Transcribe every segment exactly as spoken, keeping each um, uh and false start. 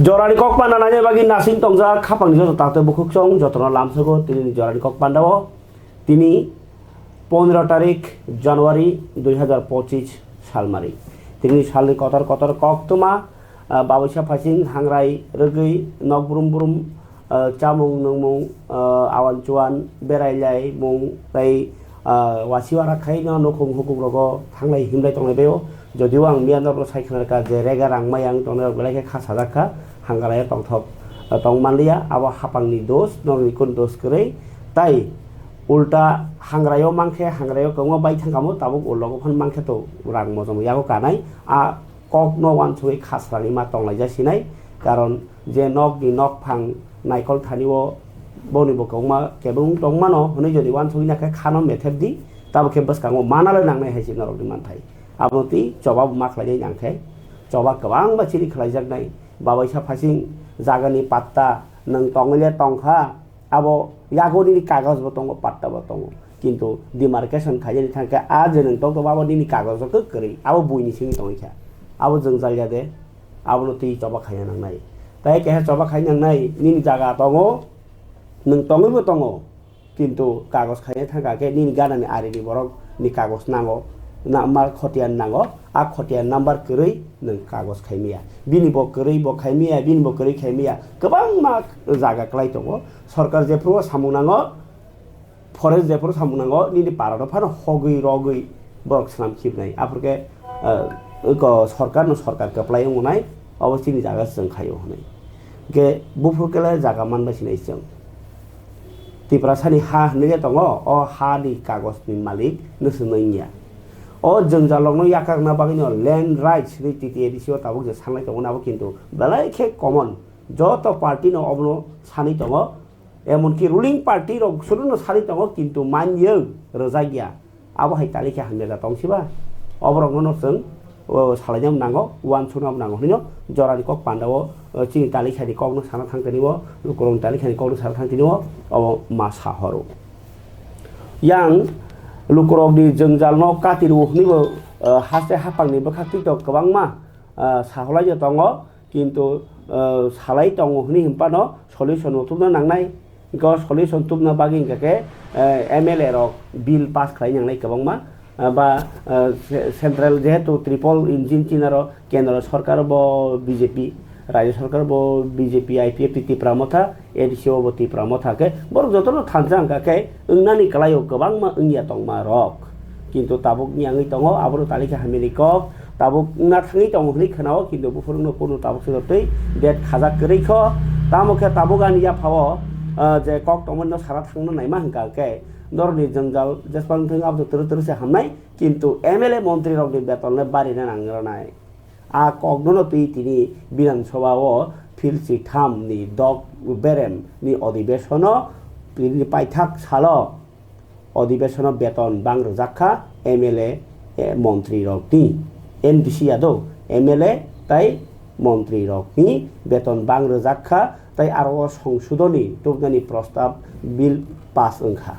Jorani kok panda naina bagwi nasing tongjak khapangni joto takte bukhuk chong jotono lamsogo tinini jorani kok pandao. Tini pondro tarik January dui hazar pochis salmari. Tini salni kotor kotor kok tuma, ah, babuisa phasing hangrai rwgwi nok brum brum, ah, chamung nungmung, ah, awan chuan berai lai mung tei, ah, wasiwara khaino nukhung hukung rogo thanglai himlai tonglai baio. Jodio ang miya norokno sai khna rwkha je rega rang maya wng tongnai rok belai khe kha sajak kha, hangrai o tongthok, ah, tong manliya, abo hapangni dos, norokni kun dos kwrwi. Tai ulta hangraio mankhe, hangraio kwbangma bai thangkamo, tabuk ulogo phano mankhe to rang mojom yago kanai. A kokno uansugwi kha salangwi ma tonglaijak sinai, karon je nokni nokphang naikol thani o boni bo kwbangma kebeng tongmano hwnwi jodi uansugwi nakhe khano methep di, tabo khe bwskango manalai nangnai hai se norokni manthai. Abono twi choba bo ma khlainai nangkhe, choba kwbangma chini khlaijaknai, babaisa phasing jagani patta nwng tongwile tongkha, abo yago nini kagoj bo tongo, patta bo tongo, kintu demarcation khainani thangkhe a je nwng tongthogo abo nini kagoj o kwk kwrwi, abo buini simi tongwi kha, abo jwngjal ya de, abono twi choba khaina nangnai. Tai keha choba khaina nangnai, nini jaga tongo, nwng tongwi bo tongo, kintu kagoj khaina thangkha khe nini ganani arini borok ni kagoj nango, number khotiyan nango, a khotiyan number kwrwi nwng kagoj khaimaya, bini bo kwrwi bo khaimaya, bini bo kwrwi khaimaya, kwbangma jaga kwlai tongo. Sorkar jephuru samung nango, forest jephuru samung nango, nini para no phano hogwi rogwi borok swnam khibnai. Aphuru khe, eh, eko sorkar no sorkar kwplai wngnai, obo chini jaga chwng khaio hwnwi. Hwnkhe buphuru kele jaga manbai sinai chwng. Tiprasani ha hwnwi je tongo, o ha ni kagoj ni malik nwswng wngya. O jwngjal rok no yakarna bagwi no land rights hwnwi T T A D C o tabuk je sanlai tongo, abo kintu belai khe common. Joto party no obono sanwi tongo, emonki ruling party rok suno no sanwi tongo, kintu manya rwjak ya. Abo hai tali khe hamya da tong siba. Oborok no chwng, o, salaina nango, uansukna nango hwnwi no jorani kok panda o, o, chini tali kha ni kok no sana thang tini o, lukurok ni tali kha ni kok no sana thang tini o, obo ma sa horo. Yang lukurok ni jwngjal no kati rw hwnwi bo, o, haste hapang ni bwkhak twi tok kwbangma, o, saholai tongo. Kintu, eh, salai tongo hwnwi hwnphano solution bo tubna nangnai. Hwnkhe o solution tubna bagwi hwnkha khe, eh, M L A rok bill pass khlai nangnai kwbangma, eh, ba, eh, ce-, central jehetu triple engine chini aro kendro sorkar bo B J P, rajya sorkar bo B J P, I P F T Tipra Motha, A D C o bo Tipra Motha khe borok jotono thansa hwnkha khe wngnani kwlaio kwbangma wngya tongma rok. Kintu tabuk ni wngwi tongo, abono tali khe hamya ni kok, tabuk wngna thangwi tongo hwnwi khwnao, kintu buphurungno kunu tabuk se twi date khajak kwrwi kho. Tamo khe tabuk ani yaphao, ah, je kok tongmani no sana thangna naima hwnkha khe norokni jwngjal jesbang thwng abo twrwk twrwk se hamnai, kintu M L A montri rokni beton le barina nang rwnai. A kokno no twi tini Bidhan Sabha o phil chitham ni dok berem ni odhibesono tini paithak salo odhibesono beton bang rwjak kha M L A, eh, montri rok ni, M D C ya do, M L A tai montri rok ni beton bang rwjak kha, tai aro o songsodoni tubnani prostab bill pass wngkha.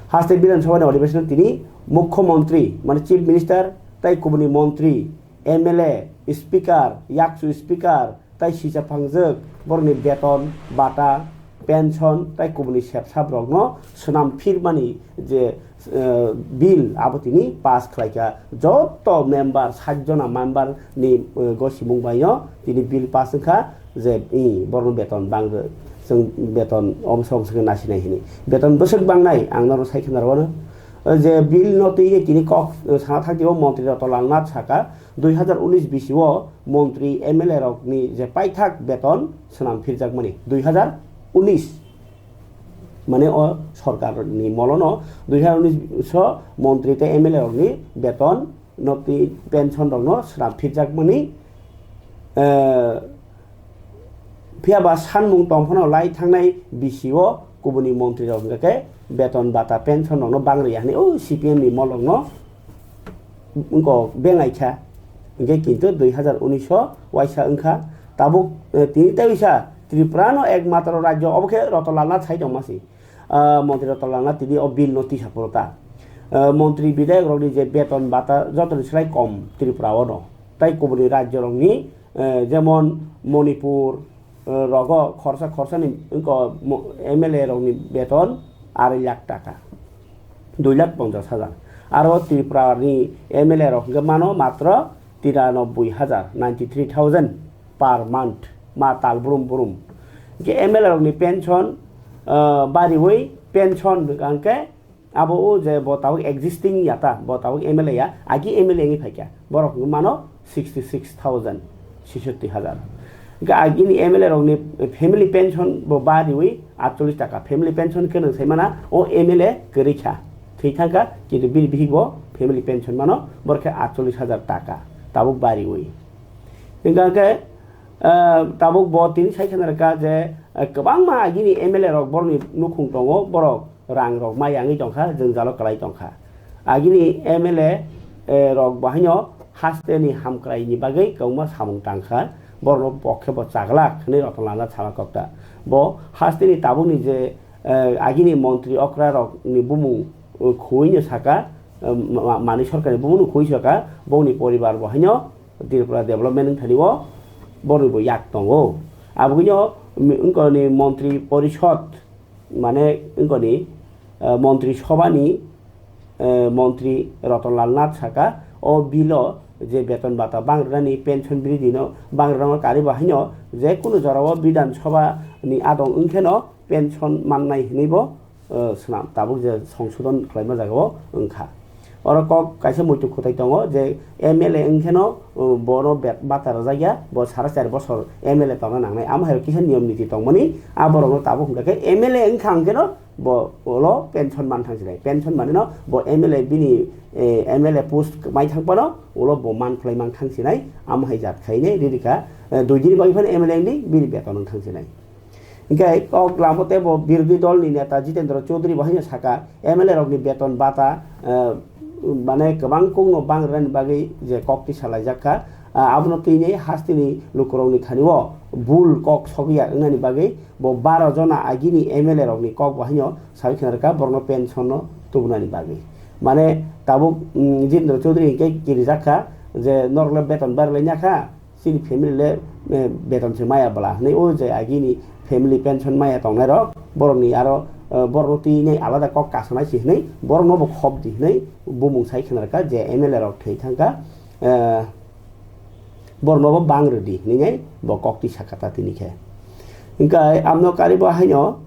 Haste Bidhan Sabha ni odhibesono tini mukho montri mane chief minister tai kubuni montri M L A, speaker, yakchu speaker, tai sisa phangjak borokni beton, bata, pension, tai kubuni sepsap rokno swnam phirmani je, eh, bill abo tini pass khlaikha. Joto member, sat jona member ni, eh, gosimung baino tini bill pass wngkha je, i, borokno beton bang, chwng beton omsong song nasinai hini. Beton bwswk bangnai, ang norok sai khna rwano. Eh, je bill no twi tini kok, eh, sana thang tio montri Ratan Lal Nath saka, dui hazar unis bisi o montri M L A rok ni je paithak beton swnam phirjakmani dui hazar unis, mane o sorkar ni molono dui hazar unis o montri tei M L A rok ni beton no twi pension rok no swnam phirjakmani, eh, Phiya ba sanmung tong phano lai thangnai bisi o kubuni montri rok hwnkha khe beton bata pension rok no bang rwya hwnwi o C P M ni mol rok no wngkok bengai kha. Hwnkhe kintu dui hazar unis o waisa wngkha. Tabuk, eh, tini tei wisa Tripura no ekmatro rajyo obo khe Ratan Lal Nath sai tongma si. Ah, montri Ratan Lal Nath tini o bill no tisa phuru ta. Ah, montri bidhayok rok ni je beton bata joto ni slai kom Tripura o no. Tai kubuni rajyo rok ni eh, jemon Manipur, eh, rogo khorsa khorsa ni wngkha mo-, M L A rokni beton arai lakh taka, dui lakh ponchas hajar. Aro Tripura ni M L A rok hwnkhe mano matro tiranobboi hajar, ninety three thousand per month, ma tal brum brum. Hwnkhe M L A rokni pension, eh, bariwi pension hwnkhe abo o je bo tabuk existing ya ta, bo tabuk M L A ya, agi M L A wngwi phaikha, borok hwnwi mano sixty six thousand, sixty hajar. Hwnkhe agini M L A rokni family pension bo ba riwi atchollish taka, family pension khe nwng sai mana o M L A kwrwi kha, thwi thang kha, kintu bini bihik bo family pension mano, borok khe atchollish hajar taka tabuk ba riwi. Hwnkhe, eh, tabuk bo tini sai khna rwkha je, eh, kwbangma agini M L A rok borokni nukhung tongo, borok rang rok ma yangwi tongkha, jwngjalo kwlai tongkha. Agini M L A, eh, rok bo haino haste ni hamkrai ni bagwi kwbangma samung tangkha, borokno pokhe bo chaglak hwnwi Ratan Lal Nath sama kokta. Bo haste ni tabukni je, eh, agini montri okra rok ni bumung, eh, khuwi no saka, eh, ma-, manwi sorkar ni bumung no khuwi saka, bongni poribar bo haino Tripura development wngthani o borokni bo yak tongo. Aboni o mi-, wngkoni montri porishod, mane wngkoni, eh, montri sobha ni, eh, montri Ratan Lal Nath saka, o bill o je beton bata bang rwnani, pension bridhi no bang rwnani karwi bo haino je kunu jora o Bidhan Sabha ni adong wngkhe no pension mannai hinwi bo, eh, swnam tabuk je songsodon khlaima jaga o wngkha. Oro kok kaisa muitu kwtai tongo je M L A wngkheno, uh, bono bet-, bata rwjakya, bo sara char bosor M L A tongna nangnai. Amo hai kisa niyom niti tongmani, a borokno tabuk hwnkha khe M L A wngkha hwnkhe no bo ulo pension man thang sinai. Pension mani no bo M L A bini, eh, M L A post mai thang phano ulo bo man phlai man thang sinai. Amo hai jat khainai riri kha, eh, dui din bai phano M L A wngdi bini beton wng thang sinai. Hingke kok lamo tei bo birodhi dol ni neta Jitendra Chaudhary bo haino saka, M L A rok ni beton bata, eh, mane kwbang kok no bang rwna ni bagwi je kok tisa laijak kha, ah, abono twi ni haste ni lukurok ni thani o bul kok sogwi ya wngna ni bagwi bo baro jona agini M L A rok ni kok bo haino sawi khna rwkha borok no pension no tubuna ni bagwi. Mane tabuk, mm, Jitendra Chaudhary hingke kirijak kha je norok le beton bar lai ya kha, chini family le, eh, beton se maya bwla hinwi o je agini family pension maya tongnai rok borok ni aro, eh, borok no twi nai alada kok kasanai se hinwi borok no bo khop di hinwi bumung sai khna rwkha je M L A rok thwi thang kha, eh, borok no bo bang rwdi hinwi nai bo kok twi saka ta tini khe. Hingke amno kari bo haino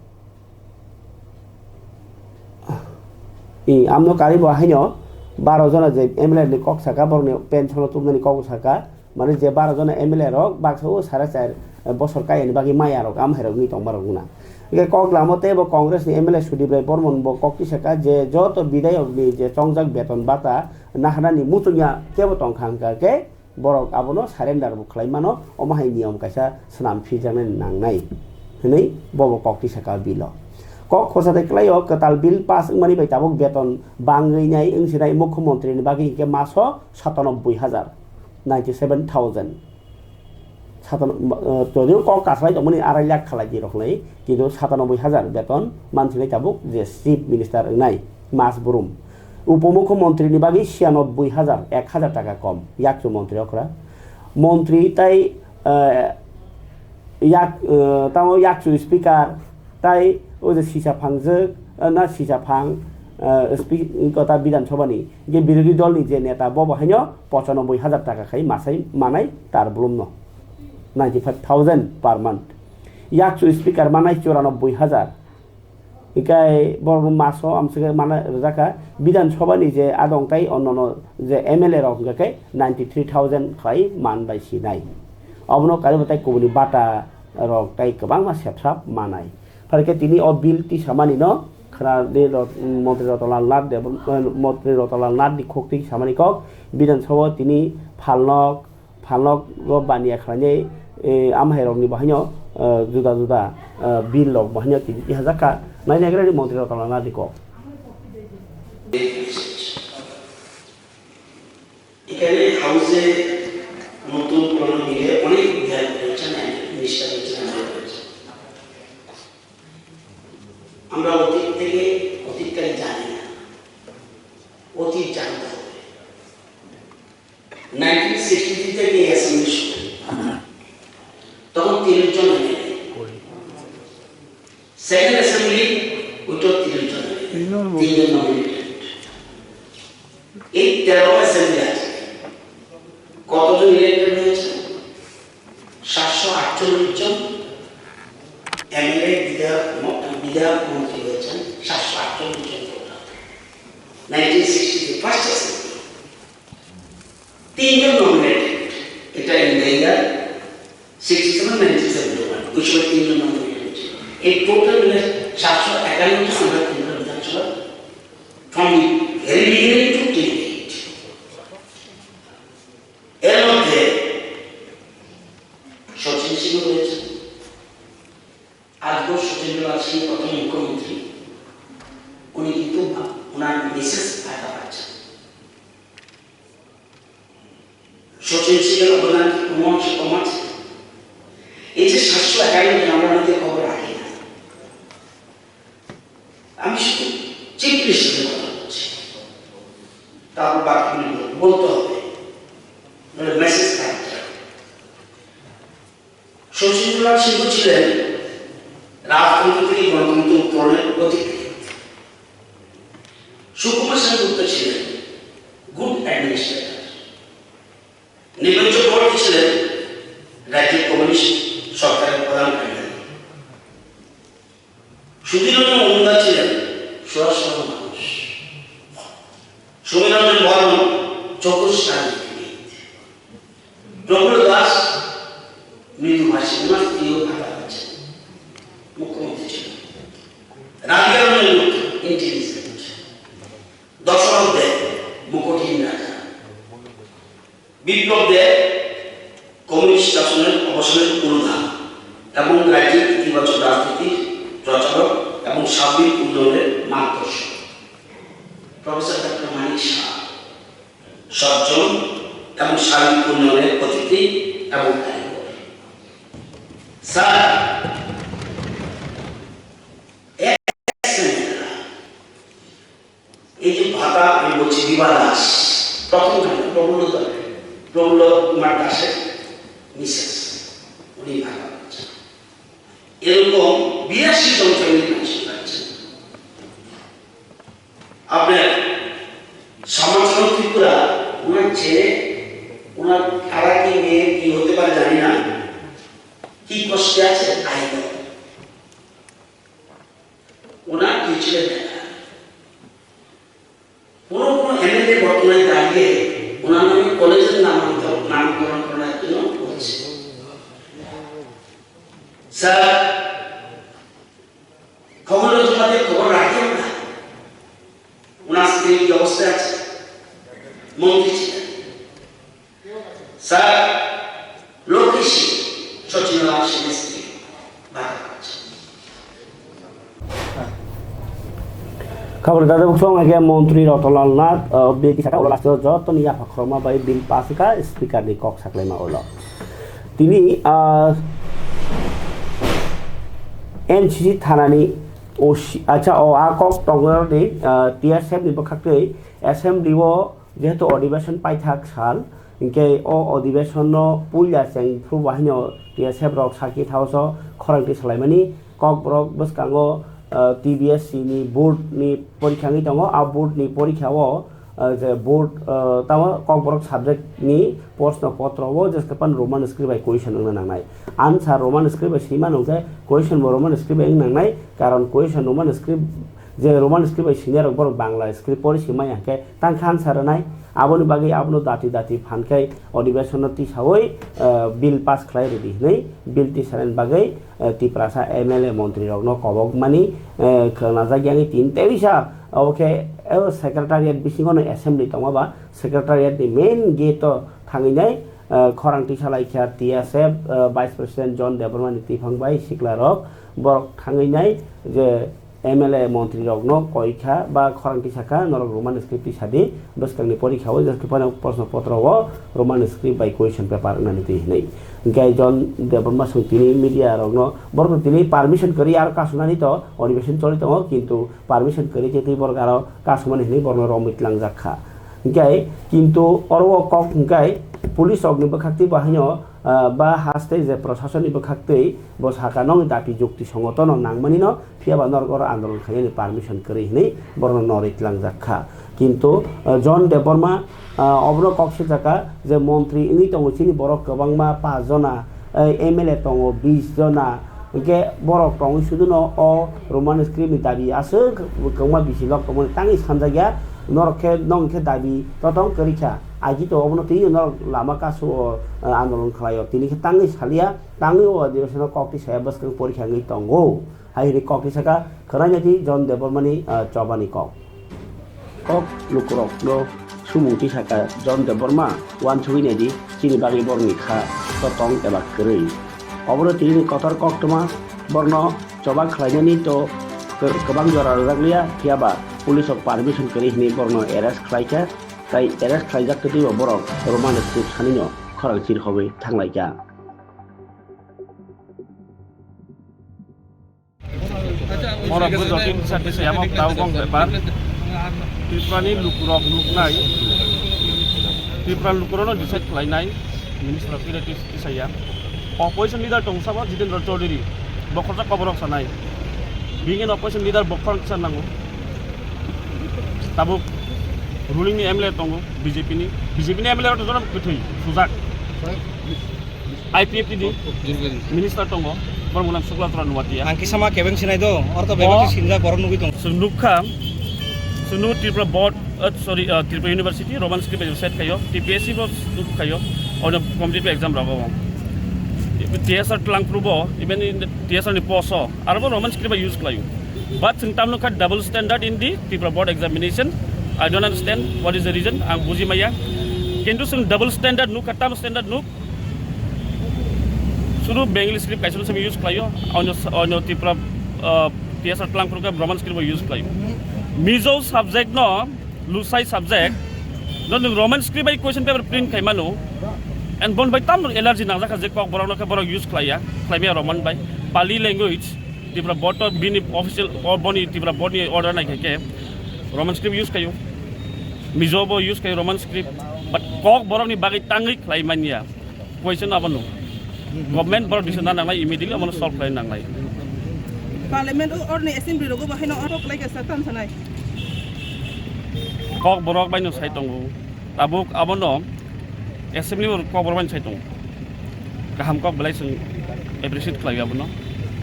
I, amno kari bo haino baro jona je M L A ni kok saka, borokni pension o tubunani kok saka, mane je baro jona M L A rok baksa o sara char bosor kaya ni bagwi maya rok, am hai rok ni tongma rok wngna. Hingke kok lamo tei bo Congress ni M L A Sudip Rai Bormon bo kok tisaka je joto bidayok ni je chongjak beton bata naharnani muchungya kebo tongkha hingka khe, borok abono surrender bo khlai mano, omo hai niyom kaisa swnam phijaknai nangnai hinwi bobo kok tisa kha bill o. Kok khorsa de kwlai o kwtal bill pass wngmani bai tabuk beton bangwi nai wngsinai mukhyamantri ni bagwi hinkhe maso satanobboi hajar, ninety seven thousand. Satan-, eh, jodio kok kasalai tongmani arai lakh khalai di rok hinwi, kintu satanobboi hajar beton mansinai tabuk je chief minister wngnai mas brum. Upomukhyamantri ni bagwi siyanobboi hajar, ek hajar taka kom, yakchu montri okra. Montri tai, eh, yak, eh, tamo yakchu speaker, tai o je sisa phangjak, eh, na sisa phang, eh, spe-, kota Bidhan Sabha ni, je birodhi dol ni je neta, bo bo haino pochanobboi hajar taka khai masai manai tar blum no, ninety five thousand per month. Yakchu speaker manai churanobboi hajar. Hikai borok maso amswk mana rwjak kha. Bidhan Sabha ni je adong tai onnono je M L A rok hwnkha khe ninety three thousand khlai man bai sinai. Obono karibo tai kubuni bata rok tai kwbangma sepsap manai. Phai khe tini o bill tisamani no khna de rot-, Montri Rotonlal Nath Deb-, Montri Rotonlal Nath ni khok twi samani kok Bidhan Sabha o tini phalnok, phalnok o baniya khlainai, eh, amhai rokni bahaino, eh, juda juda, eh, bill rok bahaino tini tihajak kha. Naina gra di Montri Rotonlal Nath ni kok. এখানে হাউসে নতুন পুরানো মিলে অনেক জ্ঞান হয়েছে না, নিষ্ঠা হয়েছে না, হয়েছে। আমরা অতীত থেকে, অতীতকালে জানি না, অতীত জানতে হবে। নাইনটিন সিক্সটি থ্রি থেকে এই অ্যাসেম্বলি শুরু। তিরিশ জন এমএলএ। সেকেন্ড অ্যাসেম্বলি, ওইটাও তিরিশ জন এমএলএ। তিনজন নমিনেটেড। এই তেরো অ্যাসেম্বলি আছে। কতজন ইলেক্টেড হয়েছে? সাতশো আটচল্লিশ জন এমএলএ, বিধায়ক, ম-, বিধায়ক, মন্ত্রী হয়েছেন সাতশো আটচল্লিশ জন voter. Nineteen sixty three first assembly. তিনজন নমিনেটেড, এটা in the year sixty seven, nineteen seventy one, ওই সময় তিনজন নমিনেটেড হয়েছিল। এই টোটাল মিলে সাতশো একান্ন জন আমরা ত্রিপুরা বিধানসভা from the very beginning to till date। এর মধ্যে শচীন সিংহ রয়েছেন। আজকেও শচীন্দ্রলাল সিংহ প্রথম মুখ্যমন্ত্রী, উনি কিন্তু ভা-, ওনার মিসেস ভাতা পাচ্ছেন। শচীন সিংহের অবদান কি কোনো অংশে কম আছে? এই যে সাতশো একান্ন জন আমরা অনেকে খবর রাখি না, আমি শুধু চিফ মিনিস্টারের কথা বলছি, তারপর বাকিগুলি বলতে হবে, নইলে মেসেজ খারাপ যায়। শচীন্দ্রনাথ সিংহ ছিলেন রাজতন্ত্র থেকে গণতন্ত্র উত্তরণের পথিকৃৎ। সুকুমার সেনগুপ্ত ছিলেন গুড অ্যাডমিনিস্ট্রেটর। নিকুঞ্জ বর্তী ছিলেন রাজ্যের কমিউনিস্ট সরকারের প্রধান কাণ্ডারি। সুধীর রঞ্জন মজুমদার ছিলেন সহজ সরল মানুষ। সমীর রঞ্জন বর্মন চৌকস রাজনীতিবিদ। প্রফুল্ল দাস মৃদুভাষী, ওনার স্ত্রীও ভাতা পাচ্ছেন, মুখ্যমন্ত্রী ছিলেন। রাধিকা রঞ্জন গুপ্ত ইন্টেলিজেন্ট। দশরথ দেব মুকুটহীন রাজা। বিপ্লব দেব কমিউনিস্ট শাসনের অবসানের পুরোধা এবং রাজ্যের ইতিবাচক রাজনীতির প্রচারক এবং সার্বিক উন্নয়নের মার্গদর্শক। প্রফেসর ডক্টর মানিক সাহা সজ্জন এবং সার্বিক উন্নয়নের পথিকৃৎ এবং কারিগর। স্যার, এক সেকেন্ড, এই যে ভাতা আমি বলছি, বিভা দাস, প্রথম জন প্রফুল্ল দাস, প্রফুল্ল কুমার দাসের মিসেস, উনি ভাতা পাচ্ছেন। এরকম বিরাশি জন ফ্যামিলি পেনশন পাচ্ছেন। আপনার সমাজসেবা ত্রিপুরা, ওনার ছেলে, ওনার তারা কি মেয়ে কি হতে পারে জানি না, কি কষ্টে আছে আই নো। ওনার দুই ছেলে বেকার। কোনো কোনো এমএলএ বর্তমানে দাঁড়িয়ে ওনার নামে কলেজের নামান্তর, নামকরণ করার জন্য বলছে। স্যার, খবর তোমাদের খবর রাখি আমরা। ওনার স্ত্রী কি অবস্থায় আছে? মন্ত্রী ছিলেন। স্যার, লক্ষ্মী সিং, সচিবালয় সিং স্ত্রী, বাধা করছে। Khobor dada buksong age montri Rotonlal Nath, ah, bini saka ulo last o joto ni yapha khorokma bai bill pass wngkha speaker ni kok saklaima ulo. Tini, ah, N C C thana ni O C, acha, o a kok tongo ni, ah, T S F ni bwkhak twi assembly o jehetu odibeshon paithak sal, hinkhe o odibeshon no puila cheng phuru bahai no T S F rok sakhi thaoso khorang twi salaimani. Kokborok bwskango, ah, T B S C ni board ni porikha wngwi tongo. A board ni porikha o, ah, je board, ah, tamo Kokborok subject ni proshno potro o jeskapan Roman script bai question wngna nangnai. Answer Roman script bai swima nungkhe question bo Roman script bai wng nangnai, karon question Roman script, je Roman script bai swinai rok borok Bangla script pori swimai hwnkhe tang kha answer rwnai. Aboni bagwi abono dati dati phan khai odibeshon no tisawi, ah, bill pass khlai rwdi hwnwi bill tisanani bagwi, ah, Tiprasa M L A montri rokno kobok mani, ah, khwnajak yani tin teisa. Obo khe, eh, secretariat bisingo no assembly tongma ba secretariat ni main gate o thangwi nai, ah, khorang tisa lai kha T S F, ah, Vice President John Debbarma ni tiphang bai sikla rok borok thangwi nai je M L A montri rokno koi kha ba khorang tisa kha, norok Roman script tisa di, bwskang ni porikha o jeske phano proshno potro o Roman script bai question paper wngnani twi hinwi. Hinkhe John Debbarma swng tini media rokno, borok tini permission kwrwi aro kasunani to odibeshon choli tongo, kintu permission kwrwi khe twi borok aro kasumani hinwi borokno romwi tlangjak kha. Hinkhe kintu oro o kok hinkhe police rokni bwkhak twi bo haino, ah, ba haste je proshasoni bwkhak twi bo saka nokni dabi jukti songotono nangmani no, phiya ba norok oro andolon khainani permission kwrwi hinwi borokno norwi tlangjak kha. Kintu, ah, John Debbarma, ah, obono kok swijak kha je montri wngwi tongo chini borok kwbangma, paanch jona, eh, M L A tongo bis jona, hwnkhe borok tongwi suduno o Roman script ni dabi aswk kwbangma bisi lok tongmani tangwi sanjakya, norok khe, nokni khe dabi totong kwrwi kha. Aji to obono twi norok lama kasu o, eh, andolon khlai o, tini khe tangwi salia, tangwi o adhibeshon o kok twi saya bwskang porikha wngwi tongo. Hai hwnwi kok twi saka, khwnaina di John Debbarmani, ah, chobani kok. Kok lukurokno sumung twi saka John Debbarma, uansugwi naidi chini bagwi borokni kha totong eba kwrwi. Obono tini kotor koktwma borokno choba khlainani to kwbang jora rwjakliya, phiyaba police rok permission kwrwi hwnwi borokno arrest khlaikha, tai arrest khlaijak kwtwibo borok Roman script sanino khorang chirkhogwi thanglaikha. Borok bo jotin sati se yamok tau kong bepar. Tripura ni lukurok nuknai. Tripura lukurok no decide khlainai. Minister of State tisaya. Opposition leader tong sabo Jitendra Chaudhary. Bokhorsa koborok sanai. Being an opposition leader bokhor kisa nango. Tabuk ruling ni M L A tongo B J P ni. B J P ni M L A rok to jono kwthwi sujak. I P F T ni minister tongo, borok mwnam Sukla Chara Nuatia. Ang kisa ma kebeng sinai do, ortho bebak sinjak borok nugwi tongo. Chwng nukha, chwng nukha Tripura board, uh, sorry, uh, Tripura University, Roman script bai set khayo, T P S C bo nukhayo, ono competitive exam rogo. T S R Tlangpru bo, even in the T S R ni post o, aro bo Roman script bai use khlayo. But chwng tam nukha double standard in the Tripura board examination. I don't understand what is the reason, ang buji maya. Kintu chwng double standard nukha, tam standard nuk, Sudu Bengali script kaisa simi use khlaio, onyo, onyo Tripura, uh, T S R Tlangpru khe Roman script bo use khlaio. Mizo subject no, Lusai subject no nwng Roman script bai question paper print khai mano, and bon bai tam allergy nangjak kha je kok borok no khe borok use khlaiya, khlaimaya Roman bai, Pali language, Tripura board to bini official, or boni Tripura board ni order nai khe khe Roman script use khlaio, Mizo bo use khlaio Roman script, but kok borok ni bagwi tangwi khlai manya. Question abono. Government borok decision na nangnai, immediately abono solve khlai nangnai. Parliament o orni assembly rogo bo haino orok khlai kha sir, tam sanai. Kok borok bai no sai tongo. Tabuk abono assembly o kok borok bai no sai tongo. Kaham kok belai chwng appreciate khlai abono.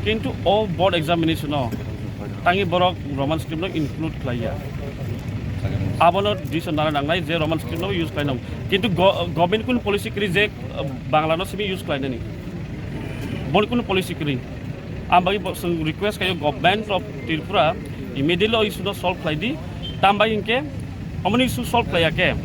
Kintu o board examination o tangi borok Roman script no include khlaiya. Abono decision nana nangnai je Roman script no use khlainang. Kintu go-, government kun policy kri je, uh, Bangla no simi use khlainani. Bon kun policy kri. Am bai bo chwng request khayo government of Tripura immediately o issue no solve khlai di. Tam bai hinkhe Omoni issue solve khlaiya khe,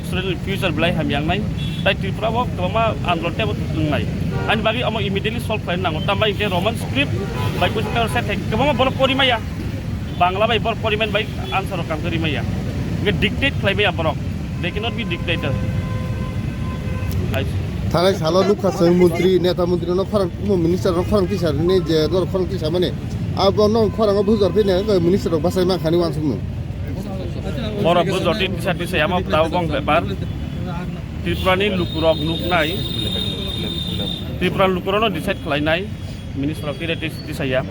student ni future belai hamya wngnai. Tai Tripura bo kwbangma andolon teibo wngnai. Ani bagwi omo immediately solve khlai nango. Tamo hinkhe Roman script bai question paper set khai kwbangma borok pori maya. Bangla bai borok pori man bai answer rok kam kwrwi maya. Hinkhe dictate khlai maya borok. They cannot be dictator. Ai. Thanai salo nukha chwng montri, neta montri no khorang, minister no khorang tisa rini je dor khorang tisa mani. Abo no khorang o bujor phine minister rok bachai man khani wansuk no. Borok bo jotini tisa tisa yama tao bong bepar. Tripura ni lukurok nuknai. Tripura lukurok no decide khlainai. Minister of State tisaya.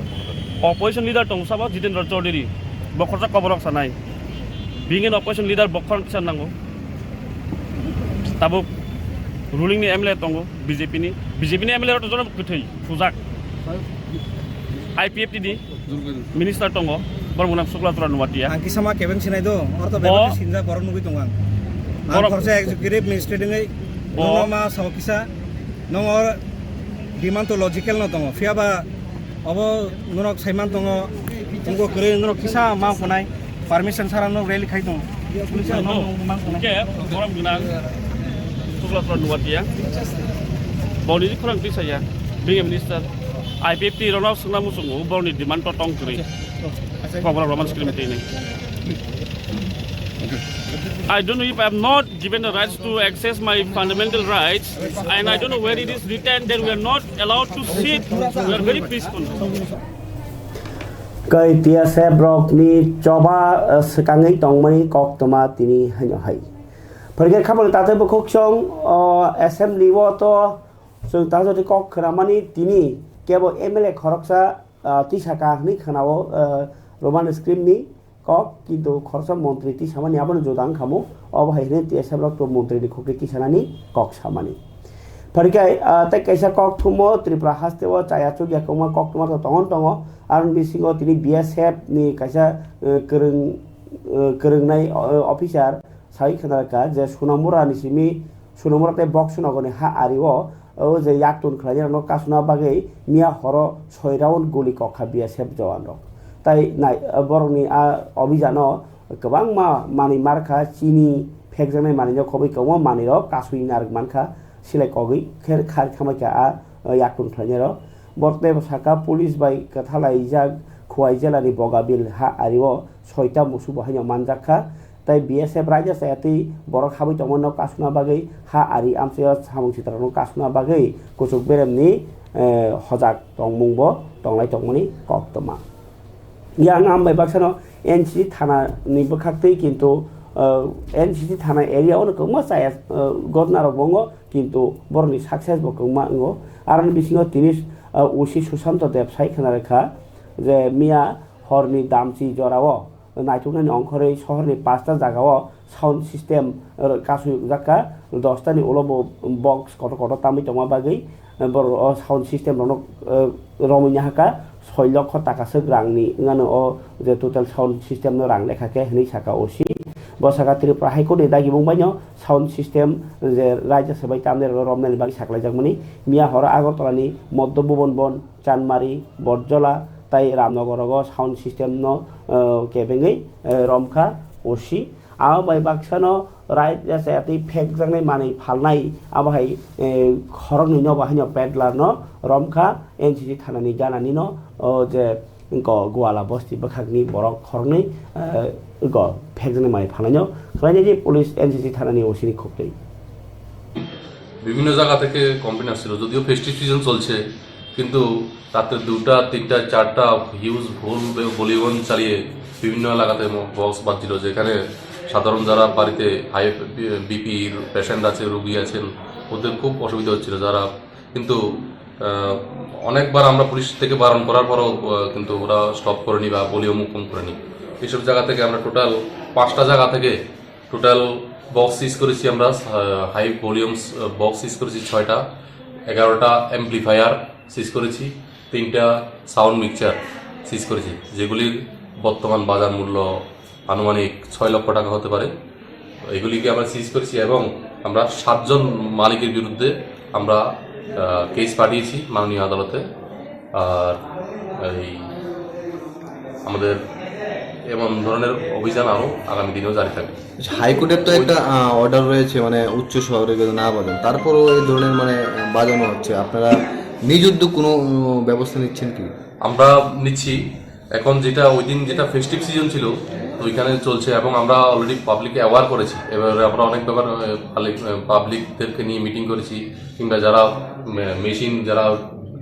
Opposition leader tong sabo Jitendra Chaudhary. Bokhorsa koborok sanai. Being an opposition leader bokhorok tisa nango. Tabuk ruling ni M L A tongo B J P ni. B J P ni M L A rok to jono kwthwi sujak. I P F T ni. Minister tongo, borok mwnam Sukla Chara Nuatia. Ang kisa ma kebeng sinai do, ortho bebak sinjak borok nugwi tongo ang. Ang khoroksa executive magistrate wngwi nokno ma sao kisa, nokno demand to logical no tongo. Phiya ba obo norok saiman tongo, tungko kwrwi norok kisa ma kunai. Permission sara no rally khai tongo. Police no mang tongo. Ke, borok gwnang. Sukla Chara Nuatia. Boni khorang tisa ya. Being a minister. I P F T rok no swngna muchungo, borok ni demand to tong kwrwi. Kokborok Roman script twi ni. I don't know if I am not given the rights to access my fundamental rights, and I don't know where it is written that we are not allowed to sit. We are very peaceful. Kai T S F rokni choba, eh, swkangwi tongmani koktwma tini haino hai. Phwrwngkhe khamani tatai bukhuk chwng, o, assembly o to Chwng ta jodi kok khwnamani tini kebo M L A khoroksa, ah, tisa ka hwnwi khwnao, ah, Roman script ni kok, kintu khoroksa montri tisamani abono juda wngkha mo, obo hai hwnwi T S F rok to montri ni khukri tisanani kok samani. Pharikhai, ah, tei kaisa kok thumo Tripura haste o chaya chukya kwbangma kok twma to tongo tongo, aroni bisingo tini B S F ni kaisa, eh, kwrwng, eh, kwrwngnai, eh, officer sai khna kha je Sonamura ni simi Sonamura tei Boksonogor ni ha ari o, o je yaktun khlainai rokno kasuna bagwi miya horo soi round guli kok kha B S F jawan rok. Tai nai, borokni a obhijano kwbangma manwi mar kha, chini phekjaknai manwi no khobwi kwbangma manwi rok kasui narwk man kha, silai kogwi khe khai khamai kha a, o yaktun khlainai rok. Borok tei bo saka police bai kwthalaijak Khowai jela ni Bogabil ha ari o soita musu bo haino manjak kha. Tai B S F raida chaya twi borok habwi tongmano kasuna bagwi ha ari amchaio samung sitrokno kasuna bagwi kuchuk beremni, eh, hojak tongmung bo tonglai tongmani koktwma. Yang ang bai baksano N C C thana ni bwkhak twi kintu, eh, N C C thana area o kwbangma chaya, eh, gotna rok bo wngo, kintu borokni success bo kwbangma wngo. Aroni bisingo tini, eh, O C Susanto Deb sai khna rwkha je miya horni damchi jorao naituknani ongkhorwi sohorni pasta jagao sound system, eh, kasui rwkjak kha, dosta ni ulo bo box kotor kotor tamwi tongma bagwi, eh, borok o sound system rokno, eh, romwi nahakha soi lokho takaswk rangni wngano o je total sound system no rang lekha khe hwnwi saka O C. Bo saka Tripura High Court ni dagimung baino sound system je raida sabai tamni rokno romnani bagwi saklaijakmani. Miya horo Agartala ni Moddo Bhuban Bon, Chanmari, Botjola tai Ramnagar rogo sound system no, eh, kebengwi, eh, romkha O C. Abo bai baksano raida chaya twi phekjaknai manwi phalnai, abo hai, eh, khoroknwi no bo haino peddler no romkha N C C thanani ganani no, o je go Gwala bosti bwkhakni borok khoroknwi, eh, go phekjaknai manwi phalnaino khlainai je police N C C thanani O C ni khuk twi. বিভিন্ন জায়গা থেকে কমপ্লেন আসছিল, যদিও festive season চলছে, কিন্তু রাতে দুটা, তিনটা, চারটা হিউজ ফুল ভলিউম চালিয়ে বিভিন্ন এলাকাতে ম-, বক্স বাজছিল, যেখানে সাধারণ যারা বাড়িতে হাই বিপির পেশেন্ট আছে, রুগী আছেন, ওদের খুব অসুবিধা হচ্ছিল। যারা কিন্তু, আহ, অনেকবার আমরা পুলিশ থেকে বারণ করার পরও, আহ, কিন্তু ওরা স্টপ করেনি বা ভলিউমও কম করেনি। এইসব জায়গা থেকে আমরা টোটাল পাঁচটা জায়গা থেকে টোটাল বক্স সিজ করেছি আমরা, আহ, হাই ভলিউমস, আহ, বক্স সিজ করেছি ছয়টা, এগারোটা অ্যাম্প্লিফায়ার সিজ করেছি, তিনটা সাউন্ড মিক্সচার সিজ করেছি, যেগুলির বর্তমান বাজার মূল্য আনুমানিক ছয় লক্ষ টাকা হতে পারে। এগুলিকে আমরা সিজ করেছি এবং আমরা সাতজন মালিকের বিরুদ্ধে আমরা, আহ, কেস পাঠিয়েছি মাননীয় আদালতে। আর এই আমাদের এমন ধরনের অভিযান আরও আগামী দিনেও জারি থাকবে। হাইকোর্টের তো একটা, আহ, অর্ডার রয়েছে, মানে, উচ্চ স্বরে যেন না বাজান, তারপরেও এই ধরনের, মানে, বাজানো হচ্ছে। আপনারা নিজ উদ্যোগ কোনো, উম, ব্যবস্থা নিচ্ছেন কি? আমরা নিচ্ছি। এখন যেটা ওই দিন যেটা ফেস্টিভ সিজন ছিল, তো ওইখানে চলছে এবং আমরা অলরেডি পাবলিককে অ্যাওয়ার করেছি। এবারে আমরা অনেক ব্যাপার, আহ, পাবলিক, আহ, পাবলিকদেরকে নিয়ে মিটিং করেছি, কিংবা যারা, উম, মেশিন যারা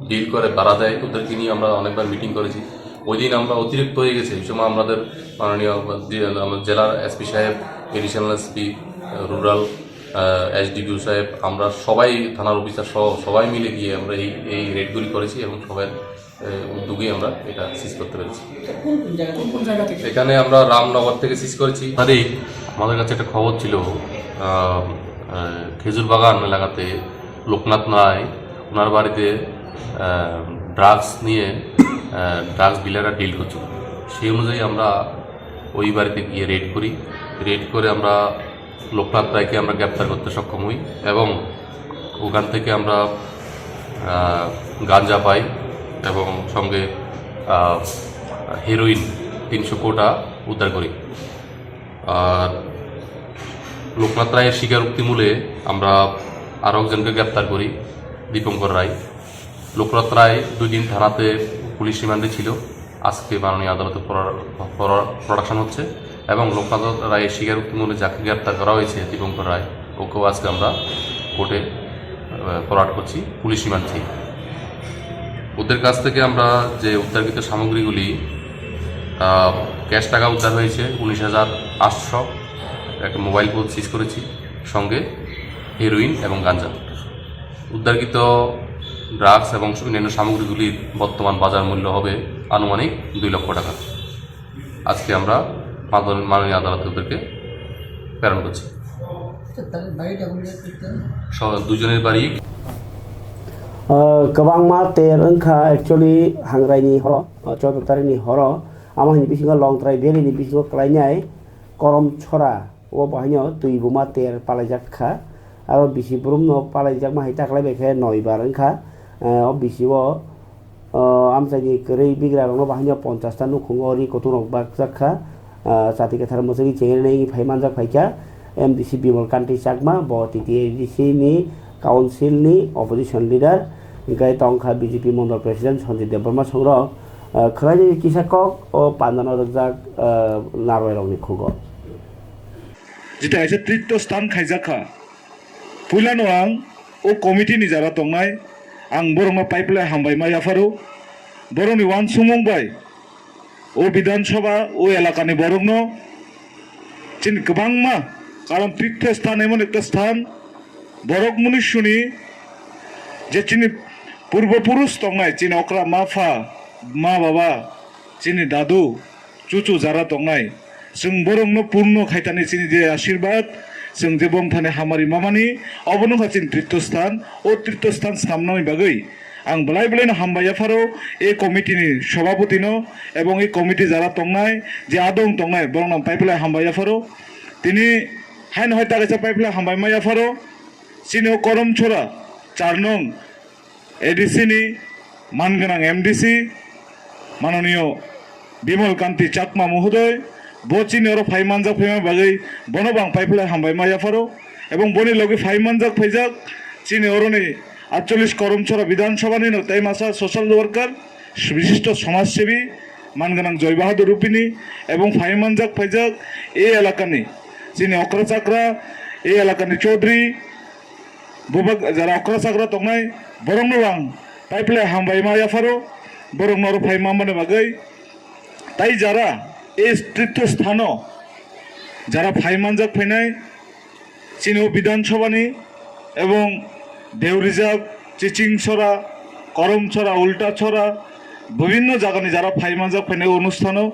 ডিল করে ভাড়া দেয়, ওদেরকে নিয়ে আমরা অনেকবার মিটিং করেছি। ওই দিন আমরা অতিরিক্ত হয়ে গেছে, এই সময় আমাদের মাননীয় যে-, আমার জেলার এসপি সাহেব, এডিশনাল এসপি, আহ, রুরাল, আহ, এসডিপিও সাহেব, আমরা সবাই, থানার অফিসার সহ সবাই মিলে গিয়ে আমরা এই, এই রেডগুলি করেছি এবং সবার, আহ, উদ্যোগেই আমরা এটা সিজ করতে পেরেছি। কোন কোন জায়গা, কোন কোন জায়গা থেকে? এখানে আমরা রামনগর থেকে সিজ করেছি। আরে, আমাদের কাছে একটা খবর ছিল, আহ, আহ, খেজুর বাগান এলাকাতে লোকনাথ রায় ওনার বাড়িতে, আহ, ড্রাগস নিয়ে, আহ, ড্রাগস ডিলাররা ডিল করছিল। সেই অনুযায়ী আমরা ওই বাড়িতে গিয়ে রেড করি। রেড করে আমরা লোকনাথ রায়কে আমরা গ্রেপ্তার করতে সক্ষম হই এবং ওখান থেকে আমরা, আহ, গাঞ্জা পাই এবং সঙ্গে, আহ, হেরোইন তিনশো কোটা উদ্ধার করি। আর লোকনাথ রায়ের স্বীকারোক্তি মূলে আমরা আরও একজনকে গ্রেপ্তার করি, দীপঙ্কর রায়। লোকনাথ রায় দুই দিন থানাতে পুলিশ রিমান্ডে ছিল, আজকে মাননীয় আদালতে ফরওয়ার্ড, ফরওয়ার্ড, প্রোডাকশন হচ্ছে এবং লোকনাথ রায়ের স্বীকারোক্তি মূলে যাকে গ্রেপ্তার করা হয়েছে, দীপঙ্কর রায়, ওকেও আজকে আমরা কোর্টে, আহ, ফরওয়ার্ড করছি পুলিশ রিমান্ড থেকে। ওদের কাছ থেকে আমরা যে উদ্ধারকৃত সামগ্রীগুলি, আহ, ক্যাশ টাকা উদ্ধার হয়েছে উনিশ হাজার আটশো, একটা মোবাইল ফোন সিজ করেছি, সঙ্গে হেরোইন এবং গাঞ্জা। উদ্ধারকৃত ড্রাগস এবং অন্যান্য সামগ্রীগুলির বর্তমান বাজার মূল্য হবে আনুমানিক দুই লক্ষ টাকা। আজকে আমরা মাদন-, মাননীয় আদালতে ওদেরকে প্রেরণ করছি। স-, দুজনের বাড়ি। Ah, kwbangma ter wngkha actually hangraini horo, ah, chwddo tarikni horo, amo hini bisingo Longtrai valley ni bisingo klainai Koromchora. O bahaino twi buma ter palaijak kha. Aro bisi brumno palaijakma hai ta khlai bai khe noi bar wngkha. Eh, o bisi o, eh, amchaini kwrwi bigra rokno bahaino ponchash ta nukhungo ri kutung rok bakjak kha. Eh, chati kwthar mwchangwi chengrinai phai manjak phaikha M D C Bimal Kanti Chakma, bo T T A D C ni council ni opposition leader, hwnkhe tongkha B J P mondol president Sanjay Debbarma songrok. Eh, khwlainwi kisa kok o pandano rwkjak, eh, narwai rokni khugo. Jeta kaisa tritto sthan khaijak kha. Puilano ang o committee ni jara tongnai, ang borokno pipeline hambai ma yapharo. Borokni uansukmung bai o Bidhan Sabha, o elakani borokno chini kwbangma, karon tritto sthan emon ekta sthan, borok munisuni je chini purbo purush tongnai, chini okra ma pha, ma baba, chini dadu, chuchu jara tongnai, chwng borokno purno khaitani chini je ashirbad, chwng je bongthani hamari mamani, obo wngkha chini tritto sthan. O tritto sthan samnani bagwi ang belai belaino hambai yapharo, e committee ni sabhapati no ebong e committee jara tongnai, je adong tongnai, borokno ang pipeline hambai yapharo. Tini haino hai ta kaisa pipeline hambai ma yapharo, chini o Koromchora char nong A D C ni man gwnang M D C, manoniyo Bimal Kanti Chakma Mohodoy, bo chini oro phai manjak phaima bagwi bono bo ang pipeline hambai ma yapharo, ebong boni logi phai manjak phaijak chini oroni atchollish Koromchora Bidhan Sabha ni no tei masa social worker, bishisto somaj sebi, man gwnang Joy Bahadur Rupini, ebong phai manjak phaijak e elakani chini okra chakra, e elakani chaudhary, Bubak jara okra chakra tongnai, borokno ang pipeline hambai ma yapharo, borokno oro phai manmani bagwi. Tai jara e tritto sthano jara phai manjak phainai, chini o Bidhan Sabha ni ebong Deurijak, Chiching Sora, Korom Sora, Ulta Sora, bibhinno jagani jara phai manjak phainai o onusthano.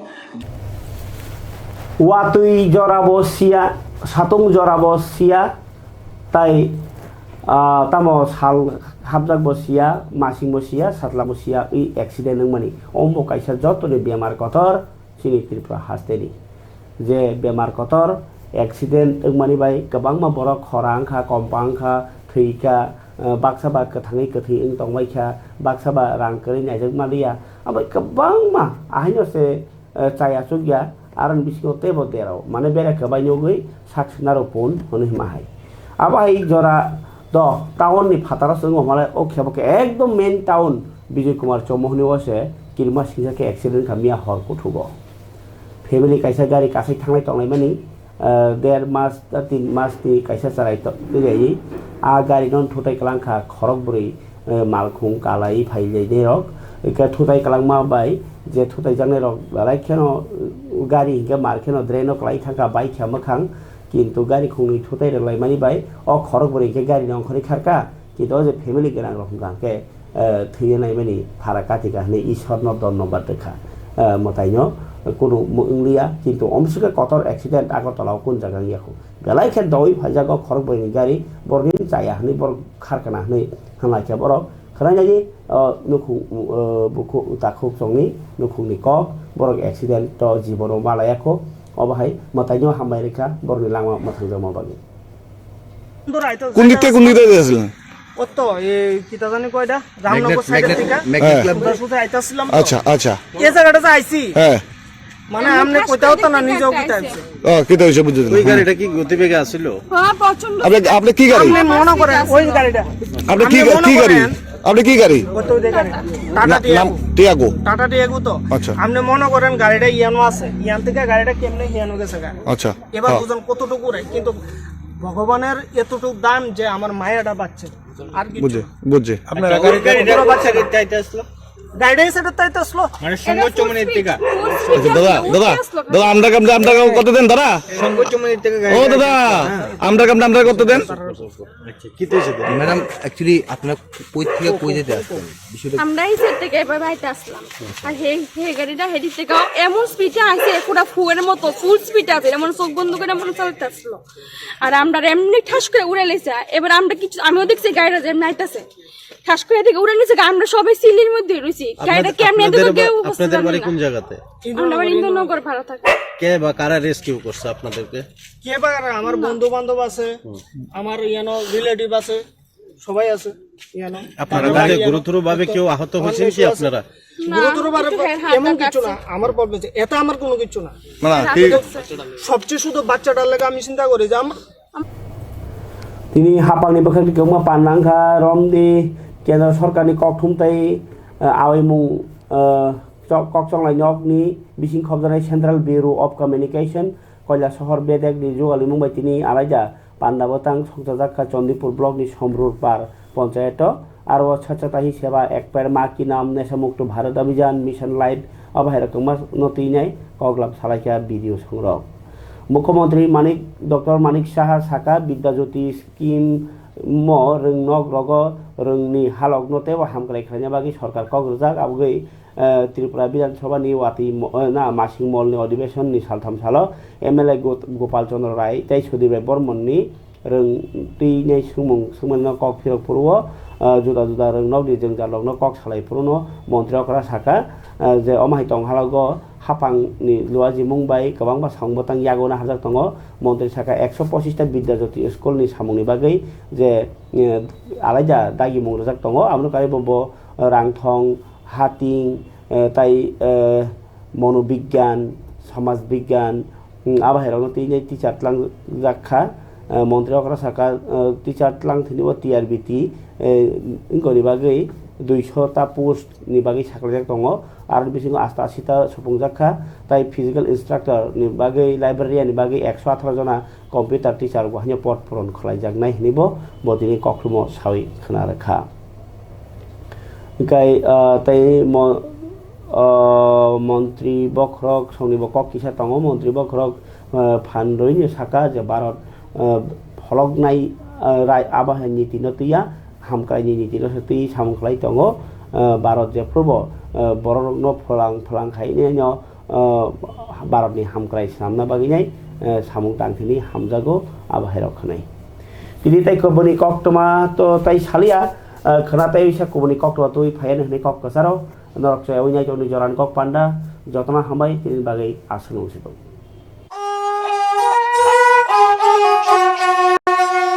Watwi jorabo siya, satung jorabo siya, Tai, ah, tamo sal hapjakbo siya, masingbo siya, satlambo siya, wi accident wngmani. Ombo kaisa jotoni bemar kotor chini Tripura hasteni. Je bemar kotor accident wngmani bai kwbangma borok khora wngkha, kompa wngkha, thwikha, eh, baksa ba kwthangwi kwthwi wng tongbaikha, baksa ba rang kwrwi naijak manliya. Abo kwbangma ahaino se eh, chaya chukya, aroni bisingo teibo derao, mane bere kwbai nugwi sak sinaro pun hwnwi hima hai. Abo hai jora do town ni phataro se wngma malai, o khe bo khe ekdom main town Bijoy Kumar Chowmuhani o se kirima singsa khe accident kha miya hor kuthugo. Family kaisa gari kasai thanglai tonglaimani, ah, der mas, ah, tin mas ni kaisa charai to-, twi rai. Ah, gari no thutai kwlang kha, khorok bwrwi, eh, malkhung kalai phai lai nai rok. Eke thutai kwlangma bai, je thutai jaknai rok belai kheno, eh, gari hinkhe mar kheno drain o kwlai thangkha, bai kha mwkhang. Kintu gari khungni thutai rwk lai mani bai, o khorok bwrwi hinkhe gari no ongkhorwi kharkha. Kintu o je family gwnang rok hwnkha hinkhe, eh, thwiya naimani phara katika hwnwi Ishwarno dhonnobad rwkha, eh, mwtaino, eh, kunu mu-, wngliya, kintu omswkhe kotor accident Agartala o kun jaga wngya khu. Belai khe doui phaijak o khorok bwrwini gari, borokni chaya hwnwi borok kharkana hwnwi hwnlai khe borok khwnai nai, eh, nukhung, eh, bukhuk takhuk chongni nukhungni kok, borok accident o jibono malaya khu, obo hai mwtaino hambai rwkha borokni langma mwthangjakma bagwi. Kundi te kundi te diyesil? Kotto, ei, kita jani koida? Ramnagar side thika. Magnet club. Suda suda aita silam to. Acha, acha. Ei jagata je aisi. Mane amne koitao to na, nijeo kita aisi. Oh, kita hoise bujhe na. ওই গাড়িটা কি গতিবেগে আসিল? হ্যাঁ, প্রচন্ড। আপনি, আপনি কি গাড়ি? Amne mone koren, oi garida. আপনি কি, কি গাড়ি? আপনি কি গাড়ি? Kotto de gari. Tata Tiago. Tiago. Tata Tiago to. Acha. Amne mone koren garida iano ase. Iyan thika garida kemne iano gese ga. Acha. Ebar bujon kototuk ure, kintu Bhagwaner etotuk dan je amar mayada bacche. Ar kichu. বুঝে, বুঝে। আপনারা গাড়িটা কোন- গাড়িটা চাইতে আসলো? গাড়ি এসে তো তাই তো আসলো। মানে সংঘ চমনের টিকা। আচ্ছা, দাদা, দাদা, দাদা, আমরা কাম, আমরা কাম করতে দেন, দাদা। সংঘ চমনের টিকা গাড়ি ও, দাদা, হ্যাঁ। আমরা কাম, আমরা করতে দেন। আচ্ছা, কি হয়েছে তো? ম্যাডাম, actually, আপনার কই থেকে কই যেতে আসছেন? বিষয়টা আমরা এই সাইড থেকে এবার বাড়িতে আসলাম। আর হে, হে গাড়িটা হেডি থেকে এমন স্পিডে আসে, পুরো ফুয়ের মতো ফুল স্পিড আছে, এমন চোখ বন্ধ করে মনে চালাতে আসলো। আর আমরা এমনি ঠাস করে উড়ে লেছে। এবার আমরা কিছু, আমিও দেখছি গাড়িটা যেমন আইতাছে। ঠাস করে এদিকে উড়ে নিছে, আমরা সবাই সিলির মধ্যে রয়েছি। গাড়িটা আপনাদের, কেমনে এদিকে আপনাদের, কেউ বুঝতে আপনাদের পারবে বাড়ি না। কোন জায়গাতে? আমরা আবার ইন্দ্রনগর ভাড়া থাকি। কে বা কারা রেস্কিউ করছে আপনাদেরকে? কে বা কারা? আমার না। বন্ধু বান্ধব আছে, হুম। আমার ইয়ানো রিলেটিভ আছে, সবাই আছে ইয়ানো। আপনারা তারপরে তাকে ইয়ানো গুরুতরভাবে কেউ আহত অনেক হয়েছেন কি কিছু আছে। আপনারা? না, গুরুতরভাবে একটু হেড হাত এমন কিছু না, কাটছে। আমার প্রবলেম আছে, এটা আমার কোনো কিছু না। না, না, হেড ঠিক। হাত কাটছে। সবচেয়ে শুধু বাচ্চাটার লেগে আমি চিন্তা করি যে আমার Tini hapangni bwkhak ni kwbangma panda wngkha, romdi kendro sorkarni kokthum tei, eh, awaimung, eh, chok-, kokchonglai nokni bising khopjaknai Central Bureau of Communication, Koilasohor bedekni jugalimung bai tini alaida panda bwtang sokchajak kha Chandipur blockni Somrur par ponchayato. Aro o Swachhata Hi Seva Ek Ped Maa Ki Naam, Nesha Mukto Bharat Abhijan, Mission Life, abo hai rok kwbangma no twi nai kok lam salai kha B D O songrok. Mukhyamantri Manik, Doctor Manik Saha saka Vidya Jyoti scheme mo rwng nok rogo rwngni halok no teibo hamkrai khlaina bagwi sorkar kok rwjak, aboni, eh, Tripura Bidhan Sabha ni watwi mo-, eh, na masing mol ni adhibeshon ni saltham salo M L A Go-, Gopal Chandra Rai tei Sudip Rai Bormon ni rwng twi nai swngmung swngmani no kok phirok phuru o, ah, juda juda rwng nokni jwngjal rok no kok salai phuru no montri okra saka, ah, je omo hai tong halogo hapang ni luajimung bai kwbangma samung bwtang yago na hajak tongo. Montri saka ekso pochis ta Vidya Jyoti school ni samung ni bagwi je, eh, alaida dagimung rwjak tongo, amo no kaibo bo rang thong, hating, eh, tai, eh, monobigyan, samaj bigyan, mm, abo hai rok no tini teacher tlangjak kha. Eh, montri okra saka, eh, teacher tlang thini bo T R B T, eh, wngkoni bagwi duiso ta post ni bagwi saklaijak tongo. Aro bisingo asta asi ta supungjak kha. Tai physical instructor ni bagwi, librarian ni bagwi ekso atharo jona computer teacher bo haino pot puron khlaijaknai hinwi bo, bo tini kokthumno sawi khna rwkha. Hwnkhe, ah, tei mo-, ah, montri bokhorok songni bo kok kisa tongo, montri bokhorok, ah, phan rwino saka je Bharat, ah, pholoknai, ah, rai abo hai niti no twiya, hamkraini niti no se twi samung khlai tongo, ah, Bharat jephru bo, ah, borok rokno pholang pholang khainai no, ah, Bharatni hamkrai swnamna bagwinai, ah, samung tangthini hamjago abo hai rok khwnai. Tini tei kubuni koktwma to tei salia, ah, khwna tei wisa kubuni koktwma twi phaiya hwnwi kok kwcharo norok chayawinai tongni jorani kok panda jotono hambai tini bagwi aswk nung sibuk.